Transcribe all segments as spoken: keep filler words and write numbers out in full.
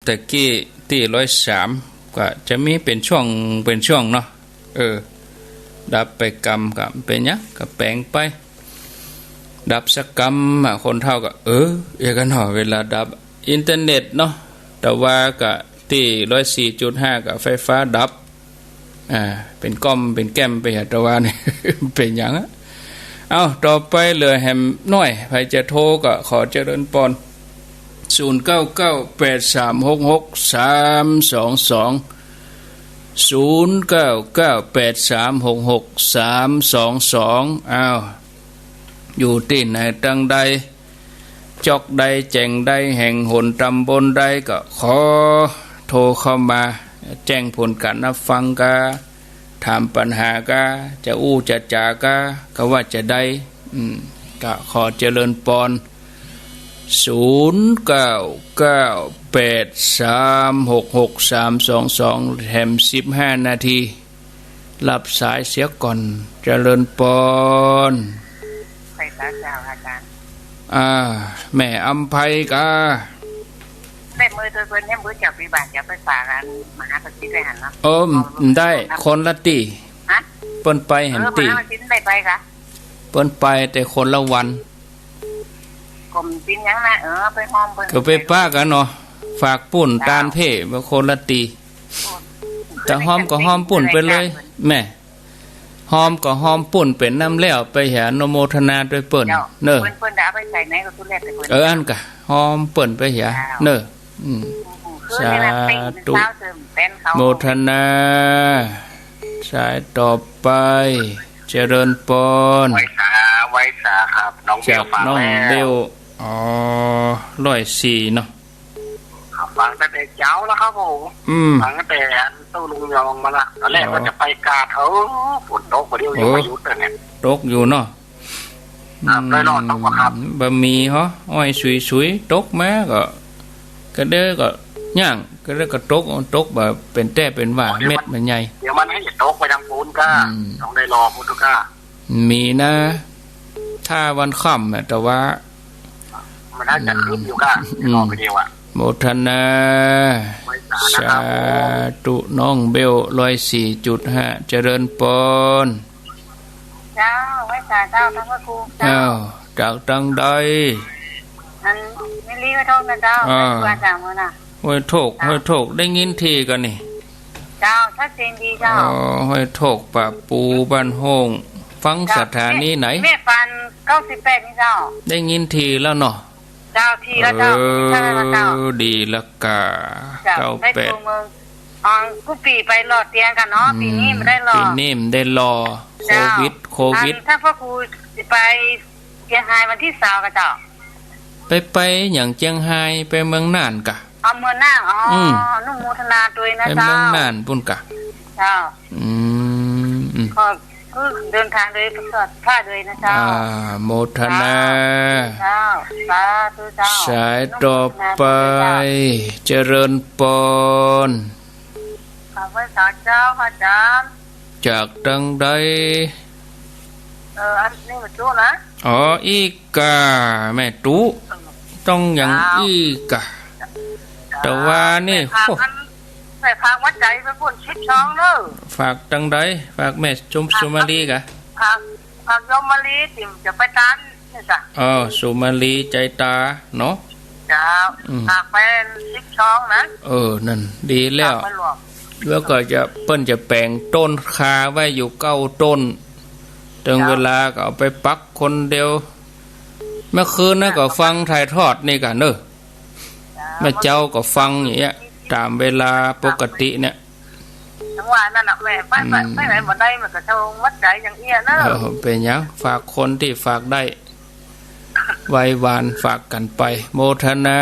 ตะกี้ตี้ร้อยสาม ก็จะมีเป๋นช่วง เป๋นช่วงเนาะ เออ ดับไปกำก็เป๋นหยัง ก็แป๋งไป ดับสักกำอะ คนเฒ่าก็ เออ เอียกันเนาะ เวลาดับ อินเทอร์เน็ตเนาะ แต่ว่าก็ตี้ร้อยสี่จุดห้าก็ไฟฟ้าดับ อ่า เป๋นก้อมเป๋นแก้มไปหาตะวัน เป๋นหยังอะ เอ้า ต่อไปเหลือแหมน้อย ใผจะโทรก็ขอเจริญปอน ศูนย์เก้าเก้าแปดสามหกหกสามสองสอง ศูนย์เก้าเก้าแปดสามหกหกสามสองสอง อ้าว อยู่ตี้ไหนตังใด จ๊อกใด แจ่งใด แห่งหนตำบลใดก็ขอโทรเข้ามา แจ้งผลก๋านฮับฟังกา ถามปัญหากา จะอู้จะจากา ก็ว่าจะใด อืม ก็ขอเจริญปอน ศูนย์เก้าเก้าแปดสามหกหกสามสองสอง แถมสิบห้านาที รับสายเสียก่อน เจริญปอน ใผกาเจ้าอาจ๋ารย์ อ่า แม่อำไพกา ได้เบอร์โทรเปิ้นเนี่ย เบอร์เจ้าปี๋บ่า จะไปฝากอันมหาสถิตย์ไว้หั้นเนาะ เออ ได้ คนละตี้ ฮะ เปิ้นไปหั้นตี้ เออ มหาสถิตย์ได้ไปกา เปิ้นไปแต่คนละวัน ก็เป๋นหยังนะ เออ ไปฮอมเปิ้น ก็ไปปะกั๋นเนาะ ฝากปุ้น เจ้า ตานเพ่ ไปคนละตี้ แต่ฮอมก็ฮอมปุ้นไปเลย แม่ ฮอมก็ฮอมปุ้นเป๋นน้ำแล้ว ไปหาอนุโมทนาตวยเปิ้น เจ้า เน่อ เปิ้น เปิ้นจะเอาไปใส่ไหนก็สุดแล้วแต่เปิ้น เออ อั้นกา ฮอมเปิ้นไปหา เจ้า เน่อ อืม อืม สาธุ เปิ้นเป๋นเขา โมทนา สายต่อไป เจริญปอน ไหว้สา ไหว้สาครับ น้องเบล จากน้องเบล ฟังแล้ว อ๋อ ร้อยสี่เนาะ ฟังตั้งแต่เจ๊าแล้วครับผม อืม ฟังตั้งแต่อันตู้ลุงยองมาละ ต๋อนแรก อ๋อ ว่าจะไปกาด เออ ฝนตก บ่าเดี่ยวยัง โอ้ บ่หยุดเลยเนี่ย ตกอยู่เนาะ ครับ อืม ได้รอดตกบ่ครับ บ่มีฮะ อ้อยสุยๆ ตกมาก็ ก็เด้อก็ย่าง ก็เด้อก็ตก ตกแบบเป๋นแต๊เป๋นว่า โอ้ เดี๋ยวมัน เม็ดมันใหญ่ เดี๋ยวมันหื้อตกไปทางปู๊นก้า อืม ต้องได้รอปู๊นก้า มีนะ ถ้าวันค่ำอะ แต่ว่า มันน่าจะครึ้มอยู่ก้า อืม รอไปเดียวอะ โมทนา ไหว้สานะครับ สาธุ น้องเบล ร้อยสี่จุดห้า เจริญปอน เจ้า ไหว้สาเจ้า ท่านพระครูเจ้า อ้าว จากตังใด อัน ไม่รีบไม่โทษนะเจ้า อ่า ครูอาจ๋ารย์มื้อน่ะ ห้วยโทก เจ้า ห้วยโทก ได้ยินทีก่ะนี่ เจ้า ชัดเจนดีเจ้า อ๋อ ห้วยโทก ป่าปู บ้านโฮ่ง ฟัง เจ้า สถานีไหน แม่ แม่ปาน เก้าสิบแปด นี่เจ้า ได้ยินทีแล้วเนาะ เจ้า ทีแล้วเจ้า เออ ใช่แล้วเจ้า ดีละก่า เจ้า เก้าแปด ได้ตัวเมือง อ๋อ กู้ปี๋ไปหล่อเตียงกั๋นเนาะ อืม ปี๋นี้บ่ได้หล่อ ปี๋นี้บ่ได้หล่อ เจ้า โควิด โควิด อัน ท่านพระครูไปเจียงฮายวันตี้ซาวก่ะเจ้า ไป ไปหยังเจียงฮาย ไปเมืองน่านก่ะ เอาเมืองน่าน อ๋อ อืม อนุโมทนาตวยนะ ไปเมือง เจ้า น่านปุ้นก่ะ เจ้า อืม อืม ก็คือเดินทางโดยปลอดภัยด้วยนะเจ้า อ่า โมทนา เจ้า สาธุเจ้า สายต่อไป เจริญปอน ขอไหว้สาเจ้า พระอาจ๋ารย์ จากตังใด เออ อันนี้มาจุนะ อ๋อ อีก่า แม่ตุ๊ ต้องอย่าง เจ้า อีก่า เจ้า แต่ว่านี่ แม่ฝาก โอ้ อัน แม่ฝากหัวใจ๋ไปปุ้นสิบซองเน่อ ฝากตังใด ฝากแม่ชม ฝาก สุมาลีก่ะ ฝาก ฝากโยมมาลี ตี้จะไปตานนี่จ้ะ อ๋อ สุมาลี ใจตา เนาะ เจ้า อืม ฝากไปสิบซองนะ เออ นั่น ดีแล้ว ฝากไปหลวง แล้วก็จะ เปิ้นจะแป๋งต้นข่าไว้อยู่เก้าต้น เถิง เจ้า เวลาก็เอาไปปักคนเดียว เมื่อคืนนั้นก็ฟังถ่ายทอดนี่ก่ะเน่อ เจ้า แม่เจ้าก็ฟังอย่างเงี้ย ต๋ามเวลาปกติเนี่ย จังหวะนั้นน่ะ แม่ ไป ไป อืม ไปไหนบ่ได้ มันก็เจ้าหัวใจ๋อย่างเอี้ยเน่อ เออ เป๋นหยัง ฝากคนตี้ฝากได้ ไหว้หวานฝากกั๋นไป โมทนา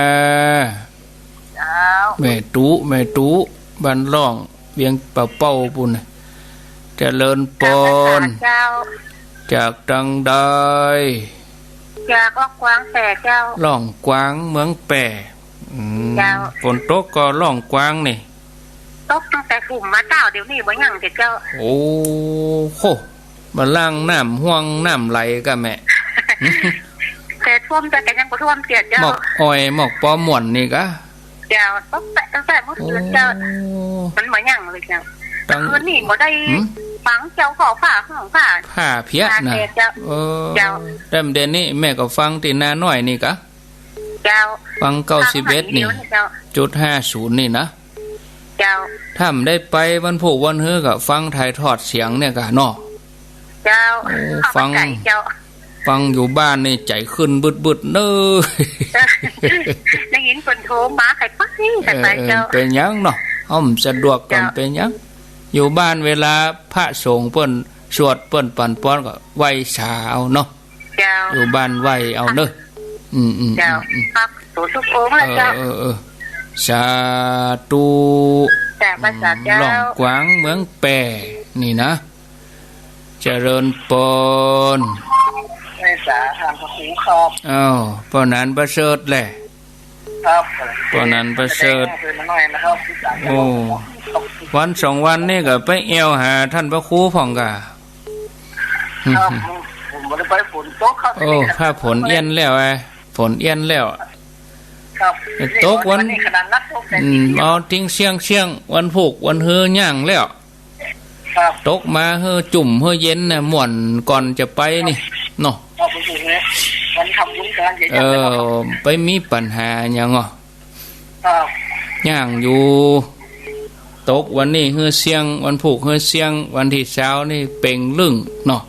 เจ้า แม่ตุ๊ แม่ตุ๊ บ้านล่อง เวียงป่าเป้าปุ้นน่ะ เจริญปอน เจ้า จากตังใด จากล่องกวางแป้เจ้า ล่องกวางเมืองแป้ อืม เจ้า ฝนตกก็ล่องกวางนี่ ตกตั้งแต่ทุ่มมาเจ้า เดี๋ยวนี้บ่ยังเจ้า โอ้โห บ่ล้างน้ำห้วงน้ำไหลก่ะแม่ แต่ท่วมแต่ก็ยังบ่ท่วมเตี้ยเจ้า หมอกอ้อยหมอกปอม่วนนี่ก่ะ เจ้า ตกแปะ ตกแปะเมื่อคืนเจ้า โอ้ มันบ่หยังเลยเจ้า ตั้ง คืนนี้บ่ได้ หืม ฟังเจ้า ก็ฟ้าห้องฟ้า ฟ้าเปียกนะ ฟ้าแตกเจ้า เออ เจ้า แต่เดี๋ยวนี้แม่ก็ฟังตี้นาน้อยนี่กะ เจ้า ฟังเก้าสิบเอ็ดนี่ ฟังหาเดียวนี่เจ้า จุดห้าศูนย์นี่นะ เจ้า ถ้าบ่ได้ไปวันพูกวันฮื้อก็ฟังถ่ายทอดเสียงเนี่ยกะเนาะ เจ้า โอ้ เข้า ฟัง ใจเจ้า ฟังอยู่บ้านนี่ใจ๋ขึ้นบึดๆ เน้อ ได้ยินเปิ้นโทรมา ใค่ไป ใค่ไป เออ เจ้า เป๋นหยังเนาะ อ้อมสะดวกก็ เจ้า เป๋นหยัง อยู่บ้านเวลาพระสงฆ์เปิ้นสวดเปิ้นปานป้อนก็ไหว้สาเอาเนาะ เจ้า อยู่บ้านไหว้เอาเน้อ อืมๆๆๆ เจ้า ครับ สาธุทุกองค์ละเจ้า เออๆๆ สาธุ เจ้า พระสาเจ้า อืม หลวงกวางเมืองแป้นี่นะ เจริญปอน ไหว้สาท่านพระครูครับ อ้าว ป้อหนานประเสริฐแหละ ครับ ป้อหนานประเสริฐ เชิญมาหน่อยนะครับ โอ้ วันสองวันนี่ก็ไปแอ่วหาท่านพระครูพ่องกะ ครับ ผมบ่ได้ไป ฝนตกครับ โอ้ ฟ้าฝนเอี้ยนแล้วไอ้ ฝนเอี้ยนแล้ว ครับ ตกวัน วันนี้ขนาดนักตกแต่ อืม ตี เอาติงเสี้ยงๆ วันพูกวันฮื้อย่างแล้ว ครับ ตกมาหื้อจุ่มหื้อเย็นนะ ม่วนก่อนจะไปนี่ เนาะ ครับ ผมอยู่เนี่ย วันทำบุญกำลังจะ เออ ไปมีปัญหาหยังอ่ะ ครับ ย่างอยู่ ตกวันนี้หื้อเสี้ยง วันพูกหื้อเสี้ยง วันตี้ซาวนี่เป่งลึ่งเนาะ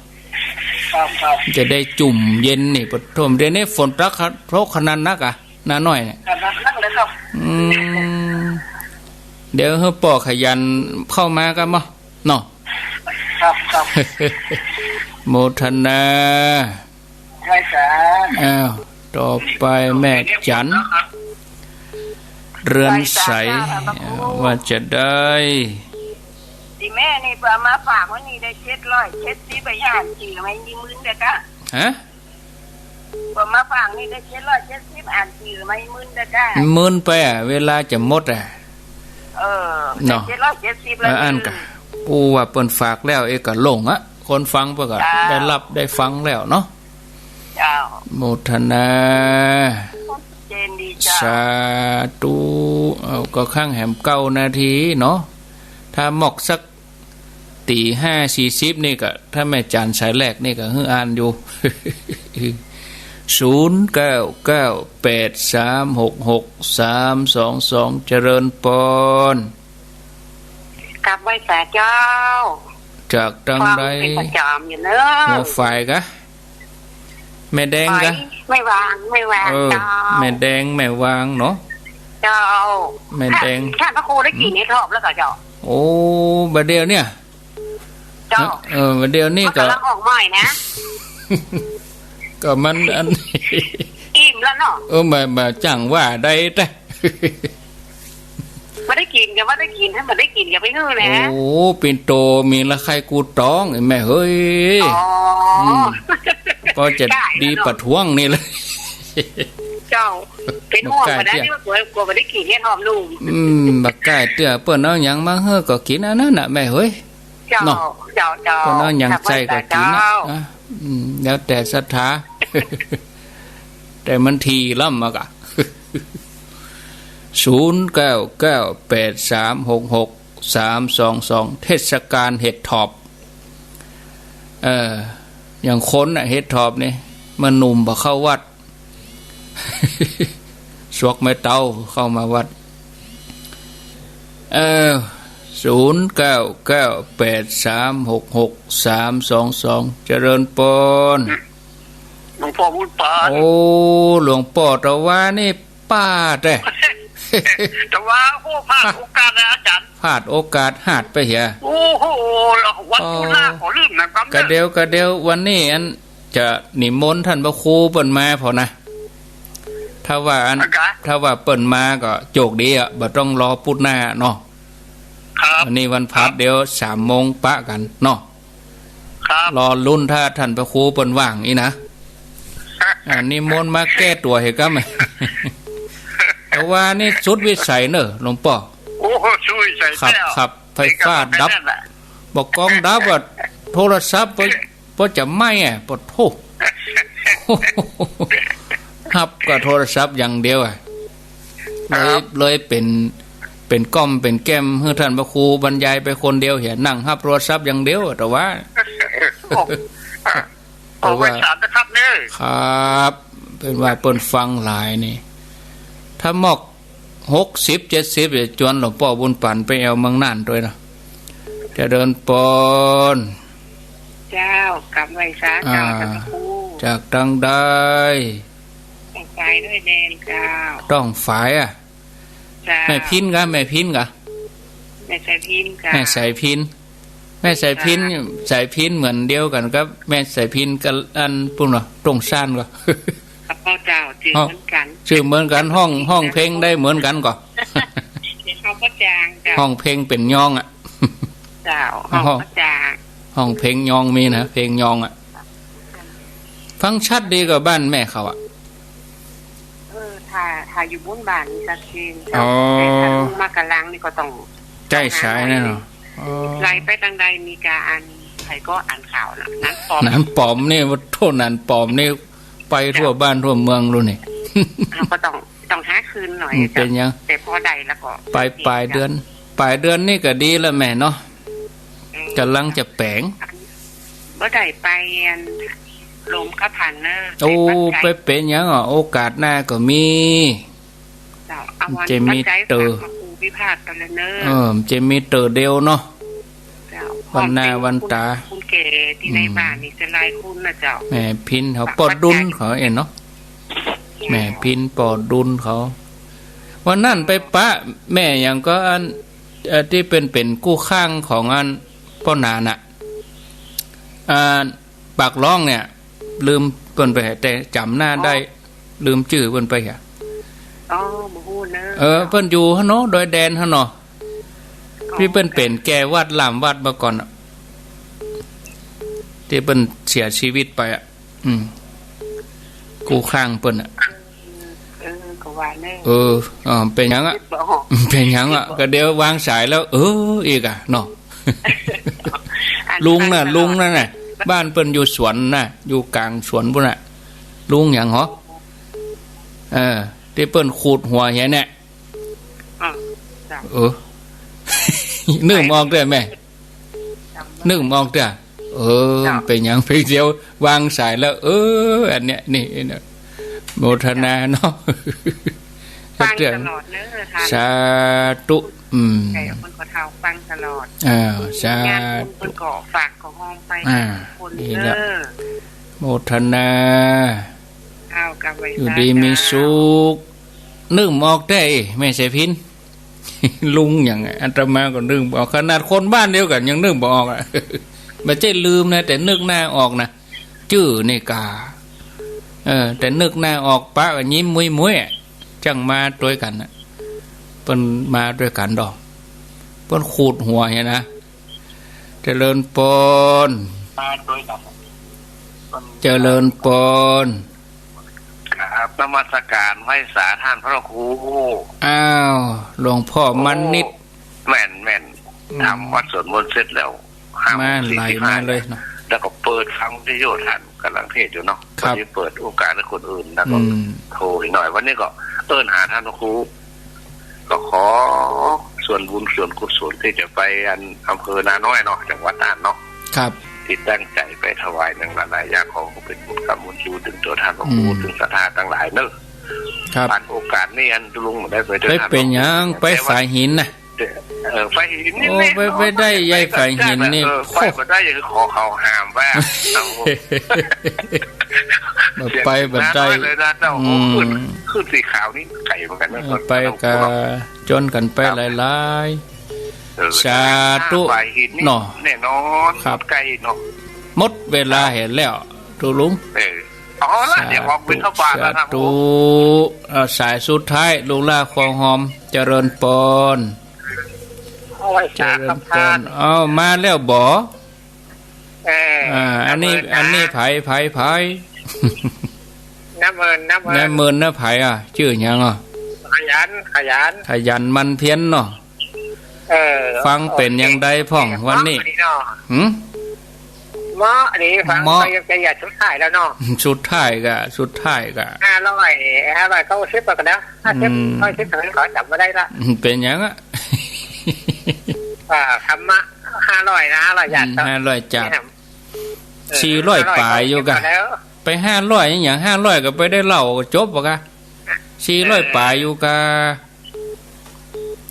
ครับ ครับ จะได้จุ่มเย็นนี่ ปะโถม เดี๋ยวนี้ฝนตก ตกขนาดนักอะ นาน้อยเนี่ย ขนาดนักเลยครับ อืม เดี๋ยวหื้อป้อขยันเข้ามากั๋นบ่เนาะ ครับ ครับ โมทนา ไหว้สา อ้าว ต่อไปแม่จันทร์ เรือนใส ไหว้สา ว่าจะได้ ตี้แม่นี่เปิ้นเอามาฝากไว้นี่ได้เจ็ดร้อยเจ็ดสิบ ไปอ่านจื้อไม่มีมึนเด้อกะ ฮะ เปิ้นมาฝากนี่ได้เจ็ดร้อยเจ็ดสิบ อ่านจื้อไม่มึนเด้อกะ มึนไปอะ เวลาจะหมดอะ เออ เนาะ เจ็ดร้อยเจ็ดสิบ แล้ว เออ อ่านกะ ปู่ว่าเปิ้นฝากแล้ว เอ๊ะ ก็โล่งอะ คนฟังเปิ้นก็ เจ้า ได้รับได้ฟังแล้วเนาะ เจ้า โมทนา เจนดีเจ้า สาธุ เอา ก็ข้างแหมเก้านาทีเนาะ ถ้ามอกสัก ตีห้าสี่สิบนี่ก็ ถ้าแม่จันทร์สายแรกนี่ก็หื้ออ่านอยู่ ศูนย์เก้าเก้าแปดสามหกหกสามสองสอง เจริญปอน กราบไหว้สาเจ้า จากตังใด ฟังเป๋นประจ๋ำอยู่เน้อ หัวฝายกะ แม่แดงกะ แม่วาง แม่วาง เออ เจ้า แม่แดง แม่วางเนาะ เจ้า แม่แดง ท่าน ท่านพระครูได้กิ๋นเห็ดหอบแล้วก่อเจ้า โอ้ บ่าเดี่ยวเนี่ย เจ้า เออ บ่าเดี่ยวนี่ก็ มันก่ำลังออกใหม่นะ ก็มันอัน อิ่มแล้วเนาะ เออ บ่า บ่าจั่งว่าได้แต๊ บ่ได้กิ๋น ก็บ่ได้กิ๋น ถ้าบ่ได้กิ๋น อย่าไปหื้อนะ โอ้ ปิ่นโตมีละไข้กูต๊อง ไอ้แม่เฮ้ย อ๋อ อืม ก็จะดีประท้วงนี่เลย เจ้า เป๋นห่วง บ่าก้า บ่ได้ เตี้ย นี่ว่ากลัว กลัวบ่ได้กิ๋นเห็ดหอบหนุ่ม อืม บ่าก้าเตี้ย เปิ้นเอาหยังมาหื้อก็กิ๋นอันนั้นน่ะ แม่เฮ้ย เจ้า เนาะ เจ้า เจ้า เปิ้นเอาหยังใส่ก็กิ๋นน่ะ เจ้า นะ อืม แล้วแต่ศรัทธา แต่มันถี่ล้ำมากะ ศูนย์เก้าเก้าแปดสามหกหกสามสองสอง เทศกาลเห็ดถอบ เออ อย่างคนน่ะ เห็ดถอบนี่ มันหนุ่มบ่เข้าวัด สวกแม่เต๊าเข้ามาวัด เออ ศูนย์เก้าเก้าแปดสามหกหกสามสองสอง เจริญปอน หลวงป้อบุญปาน โอ้ หลวงป้อตะวานี่ป้าแต๊ ตะวา โอ้ พลาดโอกาสนะอาจ๋ารย์ พลาดโอกาส หาดไปเหีย โอ้โห วันพุธหน้า อ๋อ ขอลืมนะครับ กะเดียว กะเดียว วันนี้อัน จะนิมนต์ท่านพระครูเปิ้นมาพอนะ ถ้าว่าอัน อะกะ ถ้าว่าเปิ้นมาก็โจกดีอะ บ่ต้องรอพุธหน้าเนาะ ครับ วันนี้วันพฤหัส ครับ เดี๋ยวสามโมงปะกั๋นเนาะ ครับ รอลุ้นถ้าท่านพระครูเปิ้นว่างอี้นะ อ่า นิมนต์มาแก้ตั๋วเหตุการณ์ ตะวานี่สุดวิสัยเนอะหลวงป้อ โอ้โห สุดวิสัย ครับ แล้ว ครับ ไฟฟ้าดับ นี่ก็แค่นั้นแหละ บ่ากล้องดับอะ โทรศัพท์ไป บ่จะไหม้อะ ปะโถ ฮับกะโทรศัพท์อย่างเดียวอะ เลย ครับ เลยเป๋น เป๋นก้อมเป๋นแก้มหื้อต้านพระครูบรรยายไปคนเดียวเหีย นั่งฮับโทรศัพท์อย่างเดียว แต่ว่า โอ้ อ่ะ แต่ว่า เอาไว้สารนะครับเนี่ย ครับ เปิ้นว่าเปิ้นฟังหลายนี่ ถ้ามอกหกสิบ เจ็ดสิบ จะจวนหลวงป้อบุญปั๋นไปแอ่วเมืองน่านตวยเนาะ เจริญปอน เจ้า กราบไหว้สาเจ้า อ่า ต้านพระครู จากตางใด ต้องฝายด้วยแดนเจ้า ต้องฝายอะ เจ้า แม่พินกะ แม่พินกะ แม่สายพินเจ้า แม่สายพิน แม่สายพิน เจ้า สายพินเหมือนเดียวกั๋นกับแม่สายพินกับอันปู๊นบ่ ตรงซานก่อ ข้าพเจ้าจื้อเหมือนกั๋น จื้อเหมือนกั๋น ฮ้อง ฮ้องเพลงได้เหมือนกั๋นก่อ เดี๋ยวข้าพเจ้าเจ้า ฮ้องเพลงเป๋นยองอะ เจ้า ฮ้อง ฮ้องพระจา ฮ้องเพลงยองมีนะ เพลงยองอะ ฟังชัดดีกว่าบ้านแม่เขาอะ เออ ถ้า ถ้าอยู่บนบ้านนี่ชัดเจนเจ้า อ๋อ แต่ถ้าลงมากลางนี่ก็ต้อง ใจ้สายแน่เนาะ อ๋อ ไหลไปตางใดมีกาอัน ใผก็อ่านข่าวนะ หนานป๋อม หนานป๋อมนี่ โธ่ หนานป๋อมนี่ ไปทั่วบ้านทั่วเมืองลูกนี่ เฮาก็ต้อง ต้องหาคืนหน่อย อืม เจ้า เป๋นหยัง แต่พอได้แล้วก็ ปลาย ปลายเดือน ปลายเดือนนี่ก็ดีแล้วแม่เนาะ อืม ก๋ำลังจะแป๋ง บ่ได้ไปอัน ลมกะพันเนอะ โอ้ ไปวัดไกล ไปเป๋นหยังอ่ะ โอกาสหน้าก็มี เจ้า เอาวัน จะมี วัดไกล เต๋อ ฝากพระครูพิพาทไปแล้วเนอะ เออ จะมีเต๋อเดียวเนาะ เจ้า วันหน้าวันต๋า คนแก่ตี้ในบ้านนี่จะหลายคนนะเจ้า แม่พินเขา ป้อดุลเขาเองเนาะ แม่พินป้อดุลเขา วันนั้นไปปะแม่หยังก็อัน เอ่อ ตี้เปิ้นเป๋นกู้ข้างของอันป้อหนานน่ะ อ่า ปากล่องเนี่ย ลืมเปิ้นไป แต่จ๋ำหน้าได้ อ๋อ ลืมจื้อเปิ้นไปอะ อ๋อ บ่ฮู้เนอะ เออ เปิ้นอยู่หั้นเนาะ ดอยแดนหั้นเนาะ อ๋อ ตี้เปิ้นเป๋นแก่วัดล่ามวัดมาก่อนอะ ตี้เปิ้นเสียชีวิตไปอะ อืม กู้ข้างเปิ้นอะ เออ ก็ว่าแน่ เออ อ่า เป๋นหยังอะ เป๋นหยังอะ ก็เดี๋ยววางสายแล้ว เออ อีกอะเนาะ อัน ลุงน่ะ ลุงนั่นน่ะ บ้านเปิ้นอยู่สวนน่ะ อยู่ก๋างสวนปู๊นน่ะ ลุงหยังหรอ เออ ตี้เปิ้นขูดหัวเหียเนี่ย อ่ะ จ้ะ เออ นึกบ่ออกเตื้อแม่ นึกบ่ออกเตื้อ เออ เจ้า เป๋นหยัง เป๋นเดี๋ยววางสายแล้ว เออ อันเนี้ย นี่ นี่ โมทนาเนาะ ฟังตลอดเนอะท่าน สาธุ อืม แก่คนก็เฒ่าฟังตลอด อ่า สาธุ งานบุญเปิ้นก็ฝากก็ฮ้องไป อ่า คน นี่แหละ เด้อ โมทนา เอากราบไหว้ อยู่ดีมีสุข นึกบ่ออกเตื้อ แม่สายพิน ลุงหยังอะ อาตมาก็นึกบ่ออก ขนาดคนบ้านเดียวกั๋นยังนึกบ่ออกอะ บ่ใจ้ลืมนะ แต่นึกหน้าออกนะ จื้อนี่กา เออ แต่นึกหน้าออกปะก็ยิ้มมุ้ยๆ อะ จั้งมาตวยกั๋นน่ะ เปิ้นมาตวยกั๋นดอก เปิ้นขูดหัวเหียนะ เจริญปอน เจริญปอน ครับ นมัสการไหว้สาต้านพระครู อ้าว หลวงป้อมณิษฐ์ โอ้ แม่น แม่น อืม ทำวัตรสวดมนต์เสร็จแล้ว ห้าโมงสี่สิบห้า มาไหลมาเลยเนาะ แล้วก็เปิดฟังวิทยุ ต้านก่ำลังเทศน์อยู่เนาะ ครับ ก็ได้เปิดโอกาสหื้อคนอื่น แล้วก็ อืม โทรอีกหน่อย วันนี้ก็เอิ้นหาต้านพระครู ก็ขอส่วนบุญส่วนกุศลตี้จะไปอันอำเภอนาน้อยเนาะ จังหวัดน่านเนาะ ครับ ตี้ตั้งใจ๋ไปถวายหยังหลายๆ อย่าง ขอเป๋นบุญกรรมบุญจูเถิงตั๋วต้านพระครู อืม เถิงศรัทธาตังหลายเนาะ ครับ อันโอกาสนี้อันลุงบ่ได้ไปตวย ไปเป๋นหยัง ไปฝายหินน่ะ เออ ฝายหินนี่ โอ้ แน่นอน ไป ไปได้ ไป ย้ายฝายหินนี่ เออ ไปบ่ได้ อย่างขอเขาห้ามว่า บ่ไปบ่ได้ เสียงดังเลยนะเจ้า อืม ขึ้น ขึ้นสีขาวนี่ไก๋เหมือนกั๋นนะ เออ ไปกะจวนกั๋นไป ครับ หลายๆ เออ สาธุ ฝายหินนี่ เนาะ แน่นอน ครับ ไก๋เนาะ หมดเวลาเหียแล้ว ตุ๊ลุง เออ เอาละ สาธุ เดี๋ยวออกบิณฑบาตแล้วนะ สาธุ โอ้ เอาสายสุดท้าย ลูกหล้านคอหอม เจริญปอน เอาไว้ เจริญปอน สาธุครับ เอามาแล้วบ่ เออ อ่า อันนี้ น้าเมินนะ อันนี้ไผ ไผ ไผ น้าเมิน น้าเมิน น้าเมิน น้าไผอ่ะ จื้อหยังอ่ะ ขยัน ขยัน ขยันหมั่นเพียรเนาะ เออ ฟังเป๋นอย่างใดพ่อง วันนี้ เนาะ หืม เหมาะดีฟัง เหมาะ ไป ไป อย่าสุดท้ายแล้วเนาะ สุดท้ายก็ สุดท้ายก็ ห้าร้อย ห้าร้อยเก้าสิบก็แล้ว ห้าสิบ อืม เก้าสิบ เท่านั้นก็จ๋ำบ่ได้ละ เป๋นหยังอะ อ่า ธรรมะ ห้าร้อย นะ ห้าร้อย จาด อืม ห้าร้อย จาด เนี่ย เออ สี่ร้อย ห้าร้อย ป๋ายอยู่กะ เก้าสิบ ก็แล้ว ไป ห้าร้อย อะหยัง ห้าร้อย ก็ไปได้เหล้าก็จบบ่กะ สี่ร้อย เออ ป๋ายอยู่กะ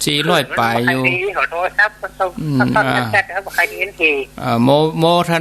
สี่ร้อย ป๋ายอยู่ มันบ่ใค่ดี ขอโทษครับ มันต้อง อืม มันต้อง อ่า แซ่บๆ ครับ บ่ใค่ดีที อ่า โม โมท